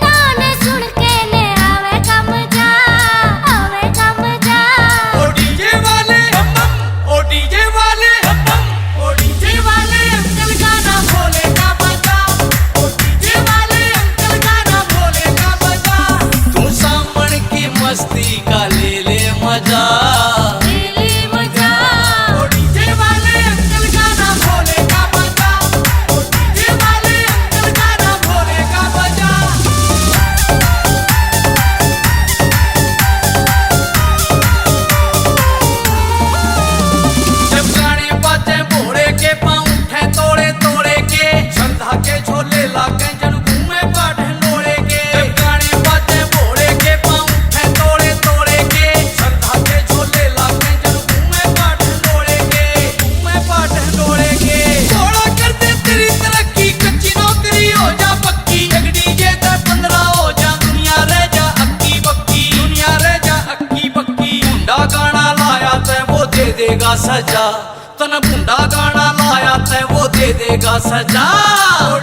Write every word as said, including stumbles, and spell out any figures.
ताने सुन के ने आवे कम जा, आवे कम जा। ओ डीजे वाले बम बम, ओ डीजे वाले बम बम, ओ डीजे वाले अंकल गाना भोले का बजा, ओ डीजे वाले अंकल गाना भोले का बजा। तू सामन की मस्ती का ले ले मजा। ले ले मजा। ओ डीजे वाले अंकल गाना भोले का बजा, ओ डीजे वाले अंकल गाना भोले का बजा। जब गाने बाजे भोले के, पाँव उठे तोड़े तोड़े के, श्रद्धा के झोले लागे जन घूमे पाठ डोले के। जब गाने बाजे भोले के, पाँव उठे तोड़े तोड़े के, श्रद्धा के झोले लागे जन घूमे पाठ डोले के, घूमे पाठ डोले के। भोला कर दे तेरी तरक्की, कच्ची नौकरी हो जा पक्की, एक डीजे ते पन्द्रह हो जा, दुनिया रह जा अक्की बक्की, दुनिया रह जा अक्की बक्की। भुंडा गाना लाया तै वो दे देगा सजा, तन भुंडा गाना लाया तै वो दे देगा सजा। ओ